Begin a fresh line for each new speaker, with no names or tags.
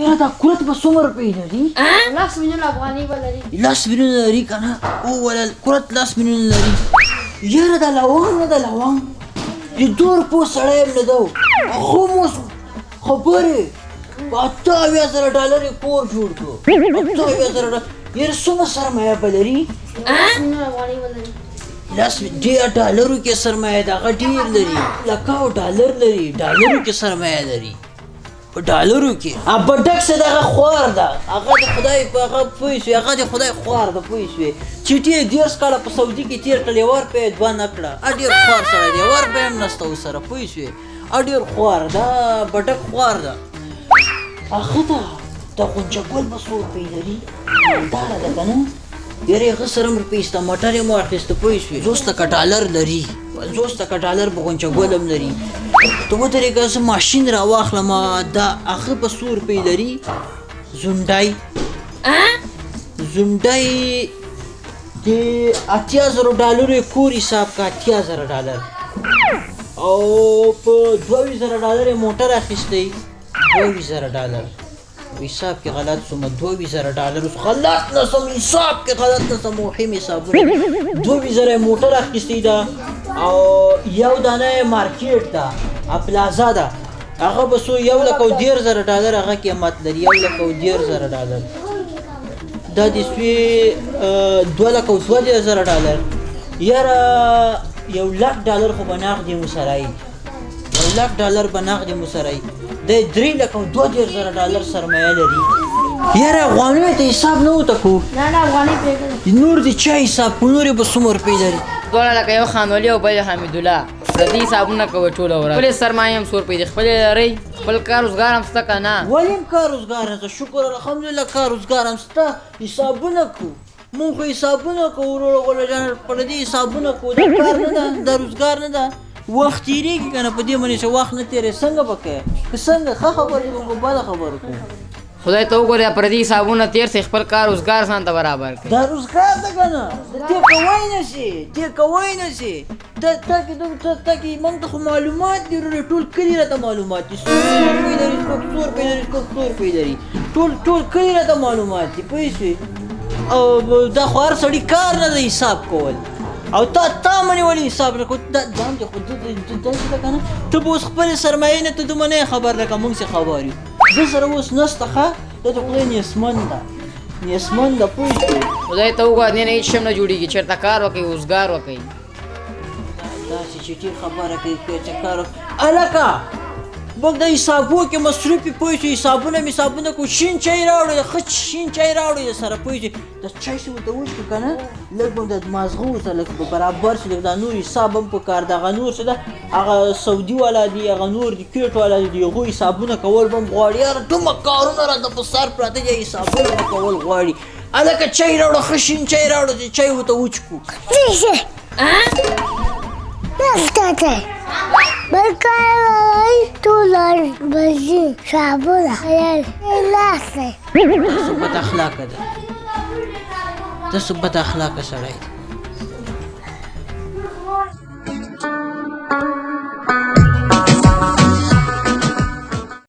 یاره دا کورت به څومره روپۍ لري؟
10 میلیونه افغانۍ به لري.
10 میلیونه لري که نه؟ وولل کورت 10 میلیونه لري. یاره دا لونګ نه ده، لونګ د 2 روپو سړی هم نه ده، خو مو خبرې په 78 زره ډالر یې کور جوړ کړو. 78 زره ډالر، یاره څومره سرمایه به لري؟
10 میلیونه افغانۍ به لري.
لس ډېر ډالرو کې سرمایه ده، هغه ډېر لري، لکاو ډالر لري، ډالرو کې سرمایه لري، په ډالرو کې. بډک څه دغه خوار ده، هغه د خدای په هغه پوه شوې، هغه د خدای خوار ده، پوه شوې؟ چټي یې 30 کاله په سعودي کې تېر کړل، یوه روپۍ یې دوه نه کړه. ډېر خوار سړی دی، یوه روپۍ هم نشته ورسره، پوه شوې؟ ډېر خوار ده، بډک خوار ده. هغه ده د غنچه ګل به څو روپۍ لري؟ مالداره ده که نه؟ یاره هغه سره هم روپۍ شته، موټر یې هم واخیسته، پوه شوې؟ 50 لکه ډالر لري، 50 لکه ډالر به غنچه ګل هم لري. ته ودرېږه، زه ماشین را واخلم. دا هغه به څو روپۍ لري؟ زونډی، زونډی د 80 زرو ډالرو یې کور حساب که، 80 زره ډالر، او په 22 زره ډالر یې موټر اخیستی. 22 زره ډالر حساب کې غلط سوم، 22 زره ډالر اوس غلط نه سم، حساب کې غلط نه سم، مهم حسابونه. 22 زره یې موټر اخیستی ده، او یو دانه یې مارکیټ ده، پلازا ده، هغه به څو؟ 1,30,000 ډالر هغه قیمت لري. 1,30,000 ډالر، دا د سوی 2,32,000 ډالر. یاره 1 لک ډالر خو به نغدې مو سره وي، 1 لک ډالر به نغدې مو سره وي. د 3,32,000 ډالر سرمایه لري. یاره افغانیو ته حساب نه ورته کو.
نه نه، افغانۍ پرېږده.
نور د چا حساب کو؟ نور یې به څومره روپۍ لري؟
دواړه لکه یو خان ولي او بل حمیدالله، د دې حسابونه کوي ټوله ورځ. خپلې سرمایې هم څو روپۍ دي؟ خپلې لرئ؟ خپل کار روزګار هم شته که نه؟
ولې هم کار روزګار نشته؟ شکر الحمدلله، کار روزګار هم شته. حسابونه کو، مونږ خو حسابونه کوو وروره ګله جانه، پردي حسابونه کوو. دا کار نه ده، دا روزګار نه ده. وخت تېرېږي که نه؟ په دې باندې چې وخت نه تېرې، څنګه به کوې؟ که څنګه ښه خبرې کوم که بده خبره کوم؟
خدای ته وګوره، پردي حسابونه تېر سي، خپل کار روزګار ځان ته برابر کړئ.
دا روزګار ده که نه؟ ته کوی نه شي، ته کوی نه شي. ته تا کې ته تا کې موږ ته خو معلومات دي وروره، ټول کلي راته معلومات دي. څو روپۍ لري څوک، څو روپۍ لري څوک، څو روپۍ لري، ټول کلي راته معلومات دي، پوه شوې؟ او دا خو هر سړي کار نه دی حساب کول. او تا منې ولې حساب نه کو؟ دا هم دې خو داسې ده که نه؟ ته به اوس خپلې سرمایې نه ته دومره نه یې خبر لکه موږ چې خبر یو. ده سره اوس نشته. ښه، دا د خدای نیسمن ده، نیسمن ده، پوه شوې؟
خدای ته وګوره، دې نه هېڅ شی هم نه جوړېږي. چېرته کار وکړئ، روزګار وکړئ.
داسې چټي خبره کوي چې کار هلکه موږ د حسابو کې مصروف یو، پوه شوې؟ حسابونه مې حسابونه کوو. شین چای راوړی، ښه شین چای راوړی سره، پوه شوې؟ د چای څه ورته وڅښو که نه، لږ به د مازغه ورسره لږ به برابر شي. لږ دا نور حساب هم په کار ده. هغه نور څه ده، هغه سعودي والا دي، هغه نور دي، کویټ والا دي، د هغو حسابونه کول به هم غواړي. یاره دومره کارونه راته په سر پراته دي، حسابونه به کول غواړي. هلکه چای راوړه، ښه شین چای راوړه چې چای ورته وڅښو.
دلته بل کار ټول بزی شابونه لاسه.
څه بد اخلاقه ده، ته څه بد اخلاقه سړی دی.